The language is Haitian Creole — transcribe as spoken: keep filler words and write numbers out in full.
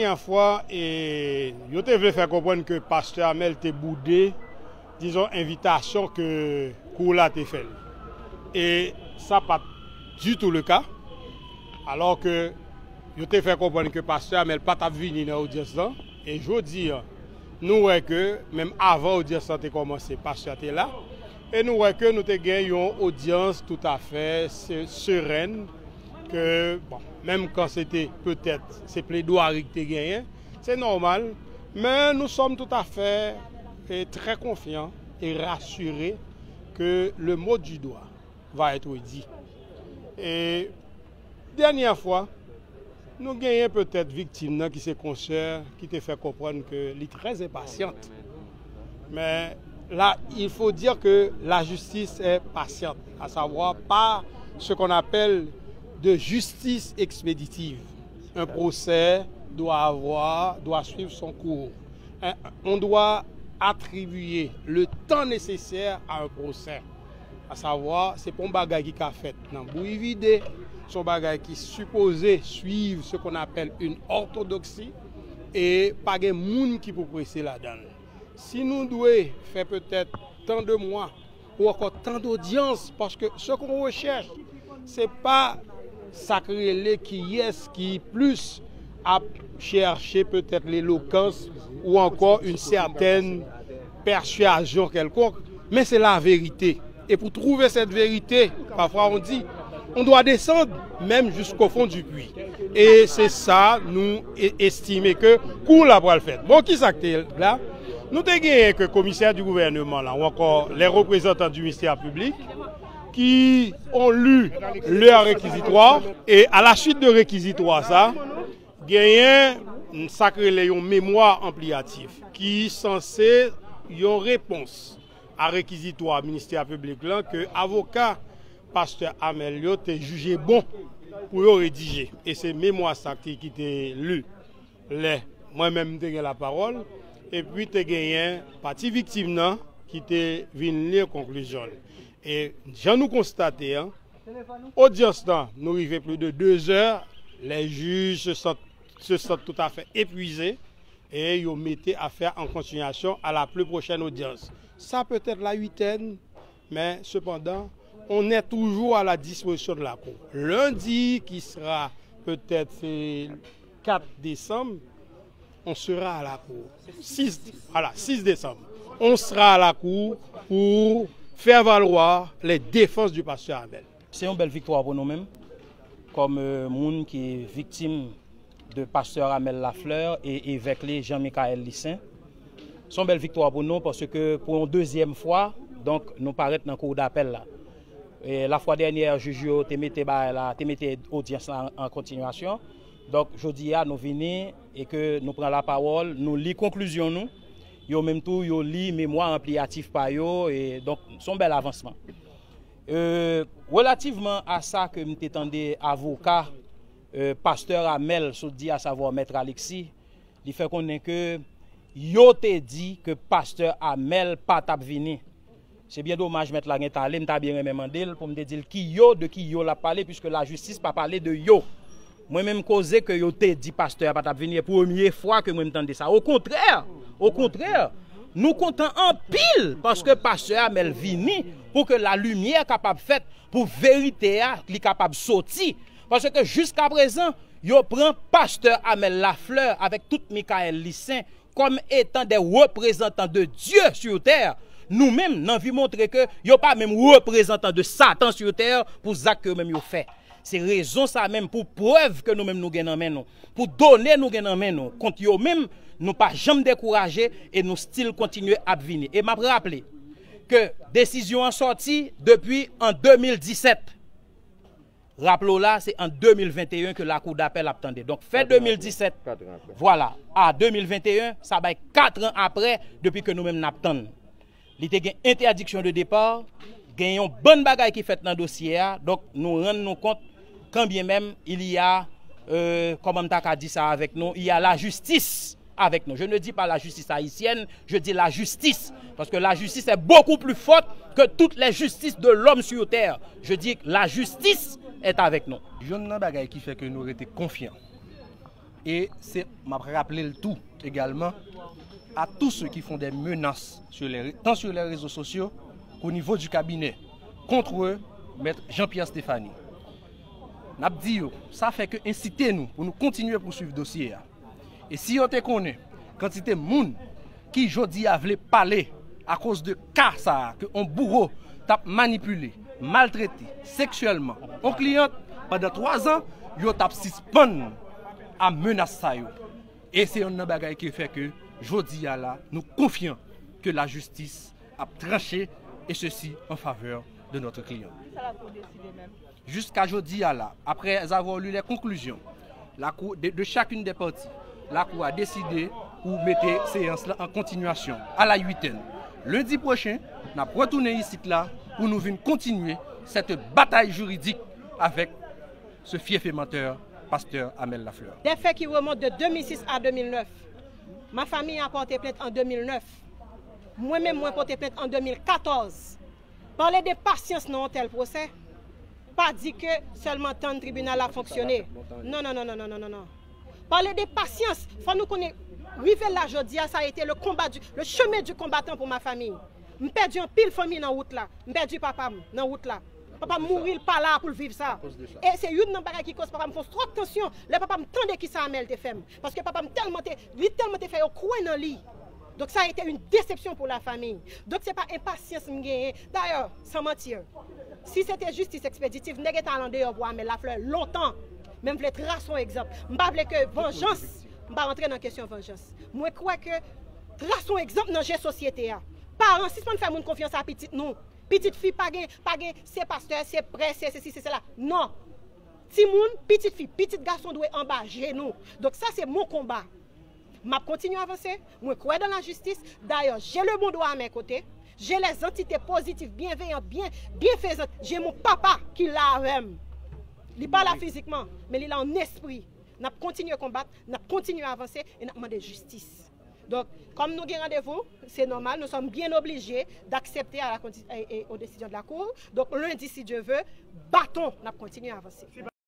Dènye fwa, e, yo te vle fè konprann ke pastè Amel te boude, dizon, envitasyon ke kou la te fè l. E sa pa t ditou le ka. Alò ke yo te fè konprann ke pastè Amel pa t ap vini nan odyans lan. E jodi a, nou wè ke menm avan odyans lan te kòmanse, pastè te la. E nou wè ke nou te gen yon odyans toutafè se-, serèn, ke, bon, menm kan se te petèt se pledwari ki te genyen, se nòmal, men nous sommes tout à fait, eh, très confiants et rassurés que le mot du doigt va être dit. E dènye fwa, nou genyen petèt viktim nan ki se konsè ki te fè konprann ke li trè enpasyant. Mais là, il faut dire que la justice est patiente, à savoir pas ce qu'on appelle de justice expéditive. Un procès doit avoir, doit suivre son cours. Un- On doit attribuer le temps nécessaire à un procès. À savoir, se pa yon bagay ki ka fèt nan bouyi vide, se yon bagay ki sipoze suiv ce qu'on appelle une orthodoxie, e pa gen moun ki pou prese ladan l. Si nou dwe fè petèt tan de mwa ou ankò tan dodyans, paske ce qu'on recherche, se pa sa k rele kiyès ki plis ap chèche petèt lelokans ou ankò une certaine persuasion quelconque, men se la vérité. Et pour trouver cette vérité, parfois on dit, on doit descendre même jusqu'au fond du puits. E se sa nou e- estime ke kou la pral fèt. Bon, ki sa k te la? Nou te genyen ke komisè di gouvènman la, ou ankò les représentants du ministère public, qui ont lu leur réquisitoire. Et à la suite de réquisitoire sa, genyen sa k rele yon memwa anpliyatif ki sanse yon repons a rekizitwa ministè piblik lan ke avoka pastè Amel yo te jije bon pou yo redije. E se memwa sa ki, ki te li lè mwen menm m te gen lapawòl, epi te genyen pati viktim nan ki te vin li konklizyon l. E jan nou konstate an, odyans lan, nou rive plis de de zè, les juges se sentent, se sentent tout à fait épuisés, e yo mete afè an kontinyasyon à la plus prochaine audience. Ça peut être la huitaine, mais cependant, on est toujours à la disposition de la Cour. Lundi, qui sera peut-être, c'est quatre décembre, on sera à la Cour. Six, voilà, six décembre. On sera à la Cour pour faire valoir les défenses du pasteur Amel. Se yon bèl viktwa pou nou menm, kòm, euh, moun ki viktim de pastè Amel Lafleur e evèk li Jean Michael Lissaint. Se yon bèl viktwa pou nou, paske pou yon dezyèm fwa, donk, nou parèt nan kou dapèl la. E lafwa dènyè, jij yo te mete bagay la, te mete odyans la an, an kontinyasyon. Donk, jodi a, nou vini e ke nou pran lapawòl, nou li konklizyon nou. Yo menm tou, yo li memwa anpliyatif pa yo. E donk, se yon bèl avansman. Euh, relativman a sa ke m te tande avoka, euh, pastè Amel sot di, asavwa Mèt Alexis, li fè konnen ke yo te di ke pastè Amel pa t ap vini. Se byen domaj mèt la gentan ale, m ta byen renmen mande l pou m te di l ki yo, de ki yo l ap pale, piske lajistis pa pale de yo. Mwen menm koze ke yo te di pastè a pa t ap vini, e premye fwa ke mwen m tande sa. Okontrè, okontrè, nou kontan anpil paske pastè Amel vini pou ke lalimyè kapab fèt, pou verite a li kapab soti. Paske jiskaprezan, yo pran pastè Amel Lafleur avèk tout Michael Lissaint kòm etan de reprezantan de Dye sur tè. Nou menm, n anvi montre ke yo pa menm reprezantan de Satan sur tè pou zak ke yo menm yo fè. Se rezon sa menm, pou prèv ke nou menm nou gen nan men nou, pou done nou gen nan men nou kont yo menm, nou pa janm dekouraje e nou still kontinye ap vini. E m ap raple ke desizyon an sòti depi an de mil disèt. Raple w la, se an de mil venteyen ke lakou dapèl ap tande. Donk, fè de mil disèt, vwala, a de mil venteyen, sa bay kat an aprè depi ke nou menm n ap tann. Li te gen entèdiksyon de depa, gen yon bann bagay ki fèt nan dosye a, donk nou rann nou kont, kanbyen menm il y a, euh, kòman m ta ka di sa avèk nou, il y a la justice avec nous. Je ne dis pas la justice haïtienne, je dis la justice. Parce que la justice est beaucoup plus forte que toutes les justices de l'homme sur terre. Je dis la justice est avec nous. Youn nan bagay ki fè ke nou rete konfyan, E se, m ap raple l tou egalman, à tous ceux qui font des menaces sur les, tant sur les réseaux sociaux qu'au niveau du cabinet, contre Mèt Jean-Pierre Stéphanie. N ap di yo, sa fè ke ensite nou pou nou kontinye pouswiv dosye a. E si yo te konnen kantite moun ki jodi a vle pale akoz de ka sa a ke on bouro t ap manipile, maltrete seksyèlman on kliyant pandan twa zan, yo t ap sispann a menas sa yo. E se yonn nan bagay ki fè ke jodi a la, nou konfyan ke lajistis ap tranche, e sesi an favè de notre client. Jiska jodi a la, après avoir lu les conclusions la cour, de, de chacune des parties, la cour a décidé pou mete seyans lan an kontinyasyon à la huitaine. Lendi pwochen, n ap retounen isit la pou nou vin kontinye cette bataille juridique avec ce fief et menteur, pastè Amel Lafleur. Des faits qui remontent de deux mille six à deux mille neuf. Ma famille a porté plainte en deux mille neuf. Mwen menm, mwen pote plent an deux mille quatorze. Pale de pasyans nan yon tèl pwosè, pa di ke sèlman tann tribinal la fonksyone. Non, non, non, non, non, non, non, non. Pale de pasyans, fò nou konnen, rive la jodi a, sa a été le combat du, le chemin du combattant pour ma famille. M pèdi anpil fanmi nan wout la. M pèdi papa m nan wout la. Papa m mouri, l pa la pou l viv sa. E se youn nan bagay ki koz papa m fè yon stròk tansyon. Lè papa m tande kisa Amel te fè m. Paske papa m tèlman te, li tèlman te fè yo kwè nan li. Donk sa a été une déception pour la famille. Donk se pa enpasyans m genyen. Dayè, sans mentir, si se te jistis ekspeditif, m te gentan al andeyò pou Amel Lafleur lontan. Men m vle trase yon egzanp. M pa vle ke vanjans, m pa rantre nan kesyon vanjans. Mwen kwè ke trase yon egzanp nan je sosyete a. Paran, sispann fè moun konfyans a pitit nou. Pitit fi pa gen, pa gen, se pastè, se prè, se sesi, se sela. Non. Timoun, pitit fi, pitit gason dwe anba je nou. Donk sa se mon konba. M ap kontinye avanse. Mwen kwè dans la justice. D'ailleurs, j'ai le bon droit à mes côtés. J'ai les entités positives, bienveillantes, bien, bienfaisantes. J'ai mon papa ki la avè m. Li pa la fizikman, men li la an espri. N ap kontinye konbat, n ap kontinye avanse e n ap mande jistis. Donk, kòm nou gen randevou, se nòmal, nous sommes bien obligés d'accepter à la condi-, et, et aux décisions de la cour. Donk, lendi, si Dieu veut, baton, n ap kontinye avanse.